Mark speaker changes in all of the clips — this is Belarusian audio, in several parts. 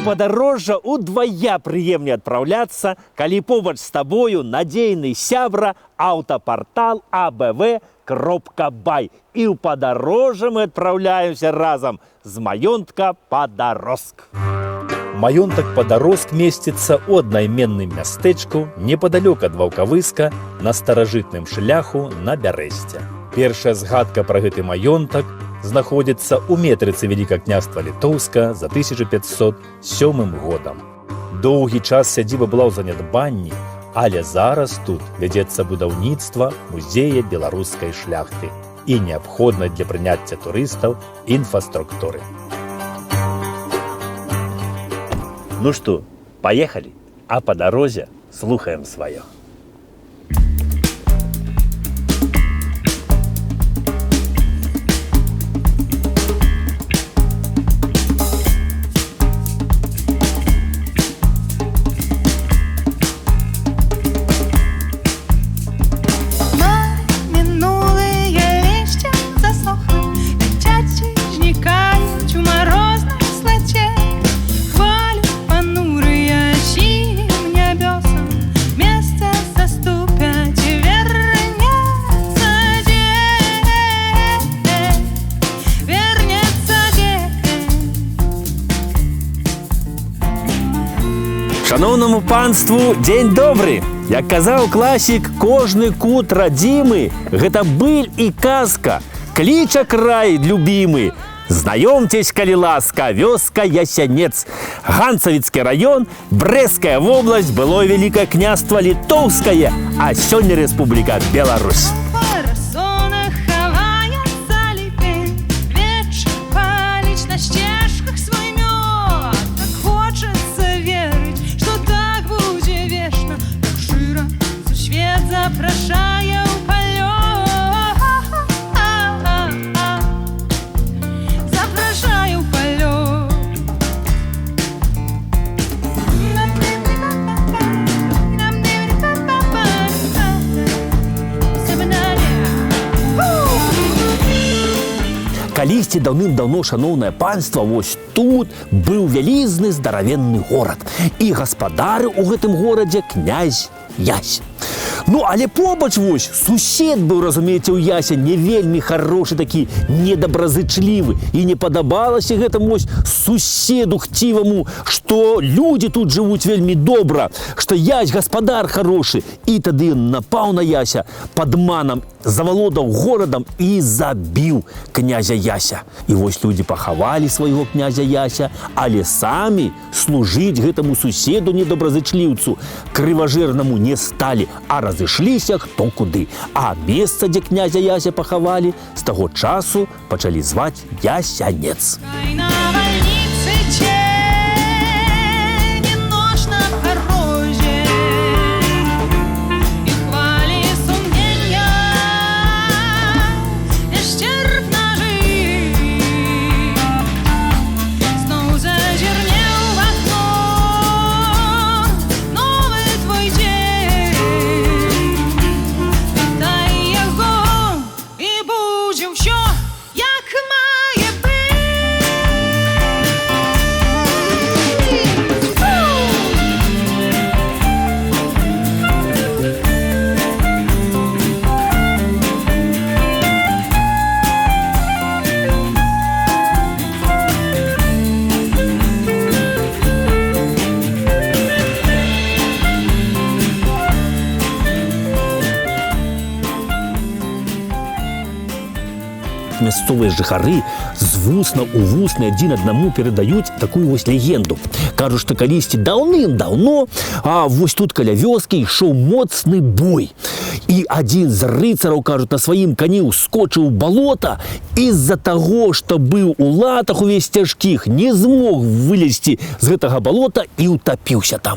Speaker 1: Падарожжа удвая прыемней адпраўляцца, калі побач з табою надзейны сябра аўтапартал abv.by. І ў падарожжа мы адпраўляемся разам з маёнтка Падароск. Маёнтак Падароск месціцца ў аднайменным мястэчку непадалёк ад Ваўкавыска на старажытным шляху на Бярэсце. Першая згадка пра гэты маёнтак знаходзіцца ў метрыцы Вялікага княства Літоўска за 1507 годам. Доўгі час сядзіба была ў занядбанні, але зараз тут вядзецца будаўніцтва музея беларускай шляхты і неабходнай для прыняцця турыстаў інфраструктуры. Ну што, паехалі, а па дарозе слухаем сваё.
Speaker 2: Минулые листья засохли, дитячі зникають у морозном слоте. Хвалю понурые синим небесам, место заступят и вернется день, вернется день.
Speaker 1: Шаноўнаму панству, дзень добры! Як казаў класік, кожны кут радзімы гэта быль і казка. Кліча край любімы. Знаёмцесь, калі ласка, вёска Ясянец. Ганцавіцкі раён, Брэсцкая вобласць, было Вялікае княства Літоўскае, а сёння Рэспубліка Беларусь.
Speaker 2: Парасонах хаваецца ліпень, вечар паліць на сцежках свой мёд. Так хочацца верыць, што так будзе вечна, так шчыра сусвет запрашае ў палёт. Запрашае ў палёт.
Speaker 1: Калісьці даўным-даўно, шаноўнае панства, вось тут быў вялізны здаравенны горад. І гаспадарыў у гэтым горадзе князь Ясь. Ну, але побач вось сусед быў, разумееце, у Яся не вельмі харошы такі, недабразычлівы. І не падабалася гэтаму вось суседу хціваму, што людзі тут жывуць вельмі добра, што Ясь гаспадар харошы. І тады ён напаў на Яся падманам, завалодаў горадам і забіў князя Яся. І вось людзі пахавалі свайго князя Яся, але самі служыць гэтаму суседу недобразычліўцу крыважэрнаму не сталі, а разышліся хто куды. А месца, дзе князя Яся пахавалі, з таго часу пачалі зваць Ясянец.
Speaker 2: Хай навальніцы цені, ноч на парозе, і хвалі сумнення нестерпна жить. Зноў зазірне ў акно новы твой дзень. Вітай яго, і будзе ўсё, як мае быць.
Speaker 1: Мясцовыя жыхары з вусна ў вусны адзін аднаму перадаюць такую вось легенду. Кажуць, што калісьці даўным-даўно, а вось тут каля вёскі ішоў моцны бой. І адзін з рыцараў, кажуць, на сваім кані ўскочыў у балота і з-за таго, што быў у латах увесь цяжкіх, не змог вылезці з гэтага балота і ўтапіўся там.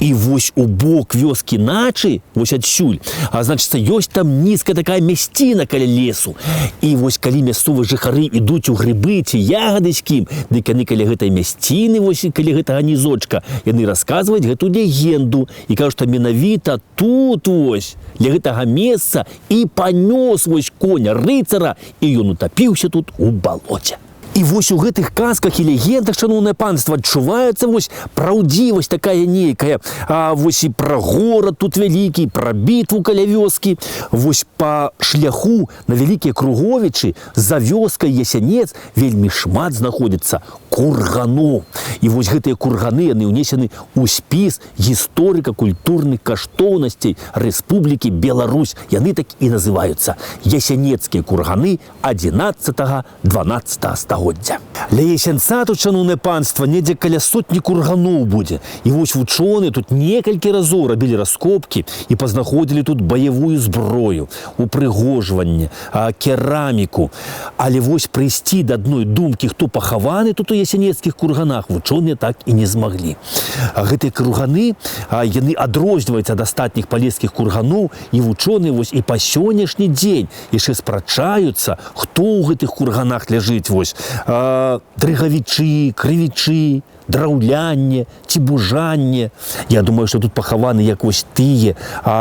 Speaker 1: І вось у бок вёскі Начы, вось адсюль, а значыцца, ёсць там нізкая такая мясціна каля лесу. І вось калі мясцовыя жыхары ідуць у грыбы ці ягады з кім, дык яны каля гэтай мясціны, вось каля гэтага нізочка, яны расказваюць гэту легенду і кажуць, што менавіта тут вось для гэтага месца і панёс вось коня рыцара, і ён утапіўся тут у балоце. І вось у гэтых казках і легендах, шаноўнае панства, адчуваецца вось праўдзівасць такая нейкая. А вось і пра горад тут вялікі, пра бітву каля вёскі. Вось па шляху на Вялікія Круговічы за вёскай Ясянец вельмі шмат знаходзіцца курганоў. І вось гэтыя курганы, яны ўнесены ў спіс гісторыка-культурных каштоўнасцей Рэспублікі Беларусь. Яны так і называюцца Ясянецкія курганы 11-12 стагоддзя. Ля Ясянца тут, шаноўнае панства, недзе каля сотні курганоў будзе. І вось вучоныя тут некалькі разоў рабілі раскопкі і пазнаходзілі тут баявую зброю, упрыгожванне, кераміку. Але вось прыйсці да адной думкі, хто пахаваны тут у ясянецкіх курганах, вучоныя так і не змаглі. А гэтыя курганы, яны адрозніваюцца ад астатніх палескіх курганоў, і вучоныя вось і па сённяшні дзень яшчэ спрачаюцца, хто ў гэтых курганах ляжыць вось. Дрыгавічы, крывічы, драўлянне ці бужанне. Я думаю, што тут пахаваны як вось тыя,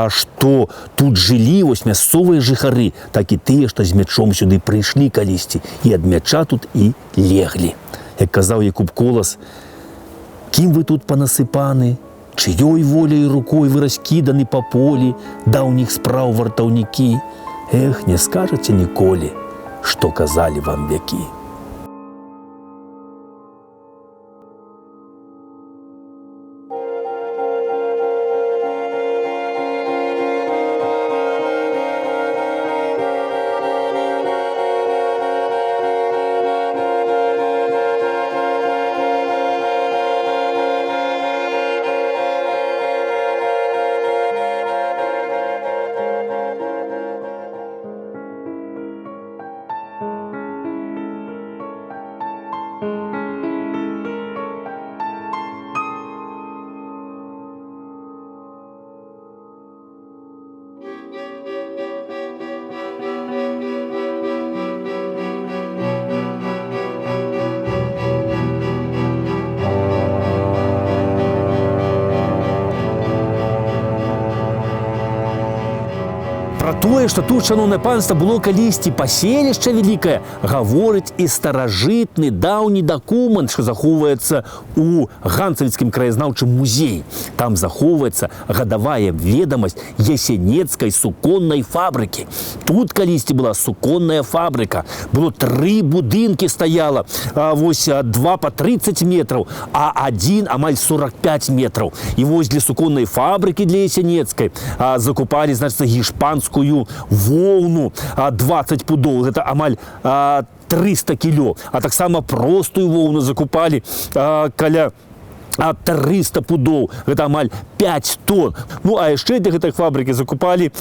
Speaker 1: што тут жылі вось мясцовыя жыхары, так і тыя, што з мячом сюды прыйшлі калісьці і ад мяча тут і леглі. Як казаў Якуб Колас, кім вы тут панасыпаны, чыёй воляй і рукой вы раскіданы па полі даўніх спраў вартаўнікі, эх, не скажаце ніколі, што казалі вам вякі. Пра тое, што тут, шаноўнае панства, было калісьці паселішча вялікае, гаворыць і старажытны даўні дакумент, што захоўваецца ў Ганцавіцкім краязнаўчым музеі. Там захоўваецца гадавая ведамасць ясенецкай суконнай фабрыкі. Тут калісьці была суконная фабрыка. Было 3 будынкі стаяла, вось 2 па 30 метраў, а 1 амаль 45 метраў. І вось для суконнай фабрыкі, для ясенецкай, закупалі, значыцца, гішпанскую воўну, 20 пудоў, гэта амаль 300 кіло, а таксама простую воўну закупалі, каля 300 пудоў, гэта амаль 5 тонн. Ну, а яшчэ для гэтай фабрыкі закупалі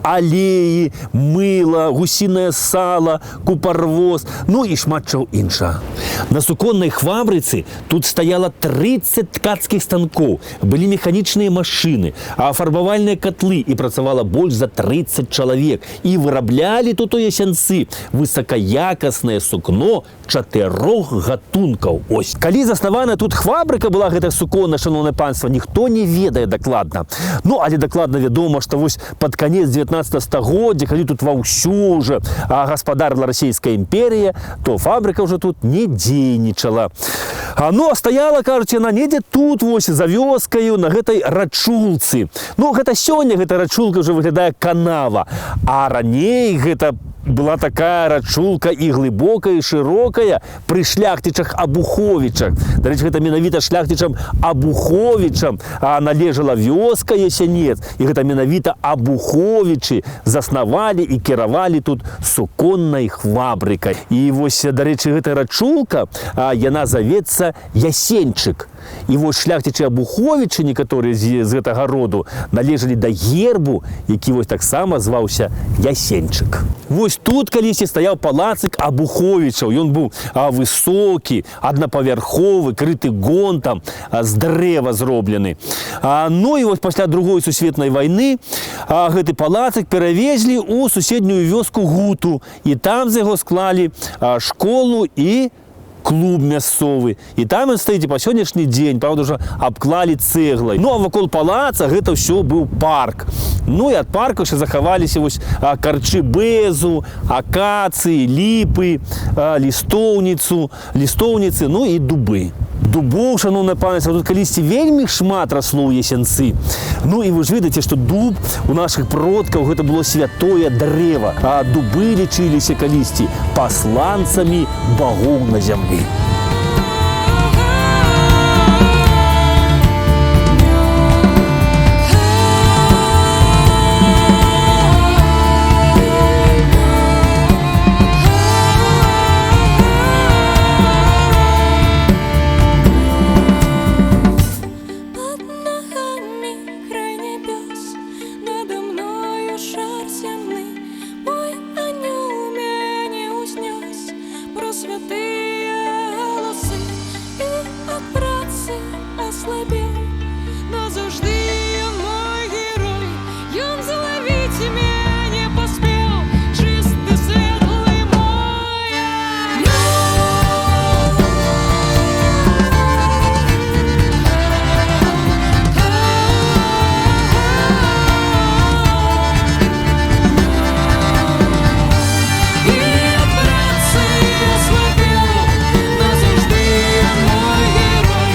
Speaker 1: алеі, мыла, гусінае сала, купарвоз, ну і шмат чаго іншага. На суконнай фабрыцы тут стаяла 30 ткацкіх станкоў, былі механічныя машыны, афарбавальныя котлы, і працавала больш за 30 чалавек. І выраблялі тут у Ясянцы высакаякаснае сукно 4 гатункаў. Ось. Калі заснавана тут фабрыка была гэта суконная, шаноўнае панства, ніхто не ведае дакладна. Ну, але дакладна вядома, што вось пад канец 19 стагоддзя, калі тут ваўсю уже гаспадарыла Расійская імперія, то фабрыка ўжо тут не дзейнічала. Ну, а стаяла, кажуць, яна недзе тут вось за вёскаю на гэтай рачулцы. Ну, гэта сёння гэта рачулка ўжо выглядае канава, а раней гэта была такая рачулка і глыбокая, і шырокая пры шляхцічах Абуховічах. Дарэчы, гэта менавіта шляхцічам Абуховічам належала вёска Ясянец, і гэта менавіта Абуховічы заснавалі і кіравалі тут суконнай фабрыкай. І вось, дарэчы, гэта рачулка, яна завецца Ясеньчык. І вось шляхцічы Абуховічы, некаторыя з гэтага роду, належалі да гербу, які вось таксама зваўся Ясеньчык. Вось тут калісьці стаяў палацык Абуховічаў. Ён быў высокі, аднапавярховы, крыты гонтам, з дрэва зроблены. Ну і вось пасля другой сусветнай вайны гэты палацык перавезлі ў суседнюю вёску Гуту, і там з яго склалі школу і Клуб мясцовы. І там ён стаіць і па сённяшні дзень, праўда, ўжо абклалі цэглай. Ну а вакол палаца гэта ўсё быў парк. Ну і ад парка яшчэ захаваліся вось карчы бэзу, акацыі, ліпы, лістоўніцы, ну і дубы. Дубоў, шаноўнае панства, тут калісьці вельмі шмат расло ў Ясенцы. Ну і вы ж ведаеце, што дуб у нашых продкаў гэта было святое дрэва, а дубы лічыліся калісьці пасланцамі багоў на зямлі.
Speaker 2: Под ногами край небес, надо мною шар земный. Мой анёл меня узнес про святые голосы и от працы ослабел. Назавжди ён мой герой, ён зловить меня поспел, чистый светлый мой анёл. І от працы ослабел, назавжди мой герой,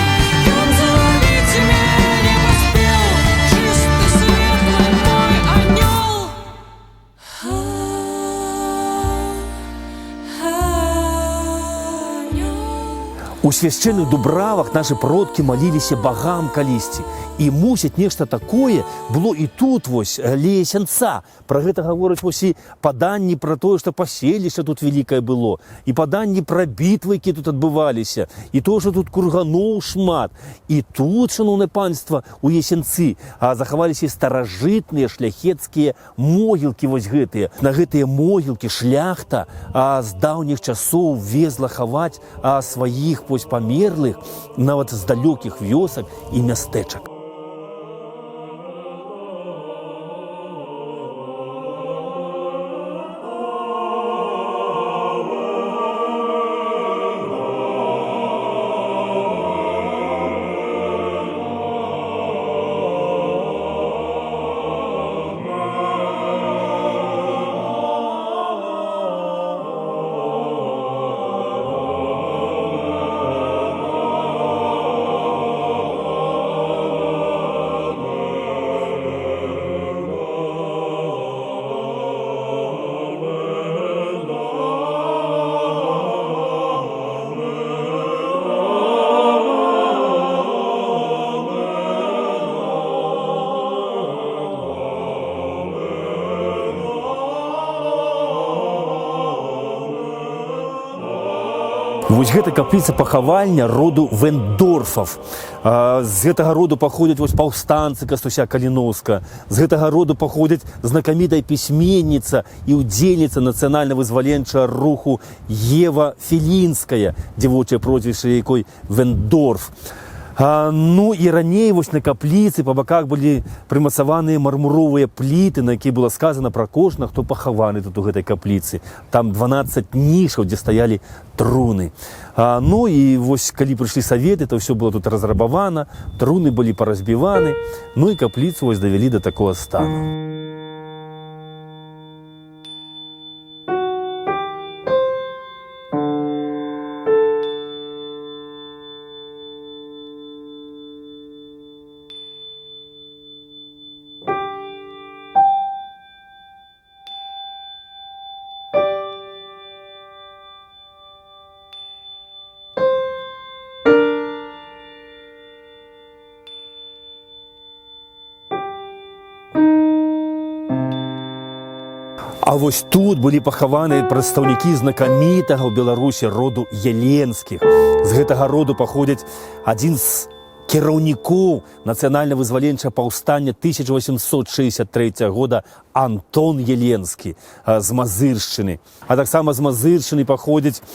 Speaker 2: ён зловить меня поспел, чистый светлый мой анёл. Анёл.
Speaker 1: У свяшчэнных дубравах нашы продкі маліліся багам калісьці. І мусіць нешта такое было і тут вось ля Ясенца. Пра гэта гавораць вось і паданні пра тое, што паселішча тут вялікае было, і паданні пра бітвы, якія тут адбываліся, і тое, што тут курганоў шмат. І тут, шаноўнае панства, у Ясенцы, захаваліся і старажытныя шляхецкія могілкі вось гэтыя. На гэтыя могілкі шляхта з даўніх часоў везла хаваць сваіх вось памерлых нават з далёкіх вёсак і мястэчак. Вось гэта капліца пахавальня роду Вендорфаў. З гэтага роду паходзяць вось паўстанцы Кастуся Каліноўскага. З гэтага роду паходзіць знакамітая пісьменніца і ўдзельніца нацыянальна-вызваленчага руху Ева Філінская, дзявочае прозвішча якой Вендорф. Ну і раней вось на капліцы па баках былі прымацаваныя мармуровыя пліты, на якія было сказана пра кожнага, хто пахаваны тут у гэтай капліцы. Там 12 нішаў, дзе стаялі труны. Ну і вось калі прыйшлі саветы, то ўсё было тут разрабавана, труны былі паразбіваны, ну і капліцу вось давялі да такога стану. А вось тут былі пахаваны прадстаўнікі знакамітага ў Беларусі роду Еленскіх. З гэтага роду паходзіць адзін з кіраўнікоў нацыянальна-вызваленчага паўстання 1863 года Антон Еленскі, з Мазыршчыны. А таксама з Мазыршчыны паходзіць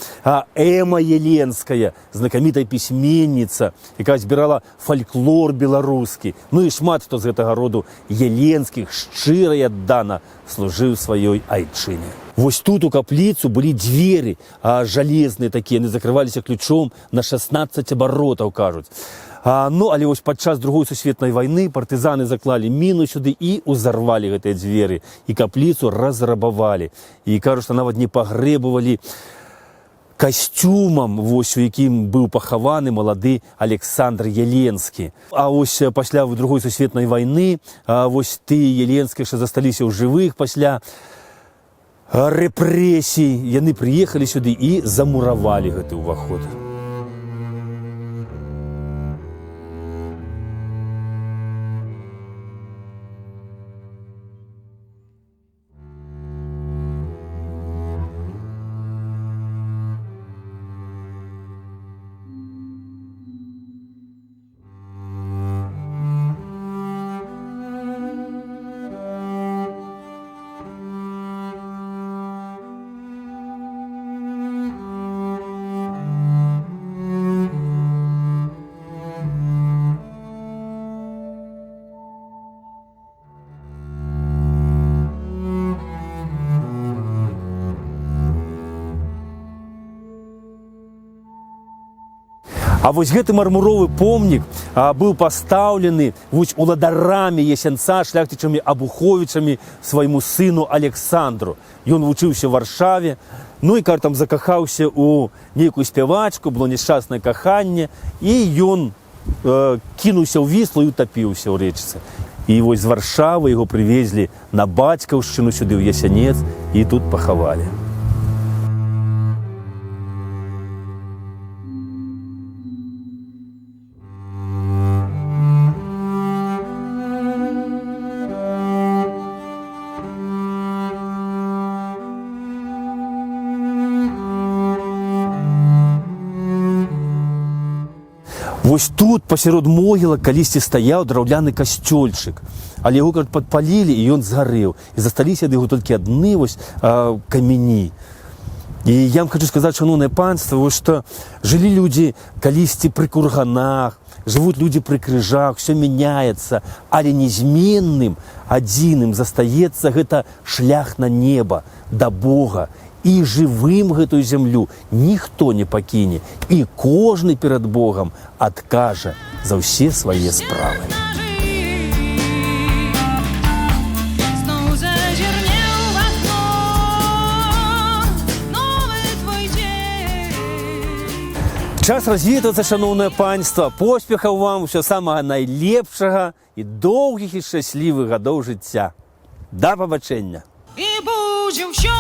Speaker 1: Эма Еленская, знакамітая пісьменніца, якая збірала фальклор беларускі. Ну і шмат хто з гэтага роду Еленскіх шчыра і аддана служыў сваёй айчыне. Вось тут у капліцу былі дзверы, жалезныя такія, яны закрываліся ключом на 16 абаротаў, кажуць. Ну, але вось падчас Другой сусветнай вайны партызаны заклалі міну сюды і ўзарвалі гэтыя дзверы, і капліцу разрабавалі. І кажуць, што нават не пагрэбавалі касцюмам, вось у якім быў пахаваны малады Александр Еленскі. А вось пасля Другой сусветнай вайны, вось тыя Еленскія, што засталіся ў жывых пасля рэпрэсій, яны прыехалі сюды і замуравалі гэты ўваход. А вось гэты мармуровы помнік быў пастаўлены вось уладарамі Ясянца, шляхцічамі Абуховічамі, свайму сыну Александру. Ён вучыўся ў Варшаве, ну і кажа, там закахаўся ў нейкую спявачку, было няшчаснае каханне, і ён кінуўся ў Віслу і утапіўся ў рэчцы. І вось з Варшавы яго прывезлі на бацькаўшчыну сюды ў Ясянец і тут пахавалі. Вось тут пасярод могілак калісьці стаяў драўляны касцёльчык, але яго, кажуць, падпалілі, і ён згарэў. І засталіся ад яго толькі адны вось камяні. І я вам хочу сказаць, шаноўнае панства, вось што жылі людзі калісьці пры курганах, жывуць людзі пры крыжах, всё мяняецца, але незменным адзіным застаецца гэта шлях на неба, да Бога. І жывым гэтую зямлю ніхто не пакіне, і кожны перад Богам адкажа за ўсе свае справы.
Speaker 2: Зноў зазірне ў акно новы твой дзень.
Speaker 1: Час развітвацца, шаноўнае панства. Поспехаў вам, усё самага найлепшага і доўгіх і шчаслівых гадоў жыцця. Да пабачэння!
Speaker 2: І будзе ўсё,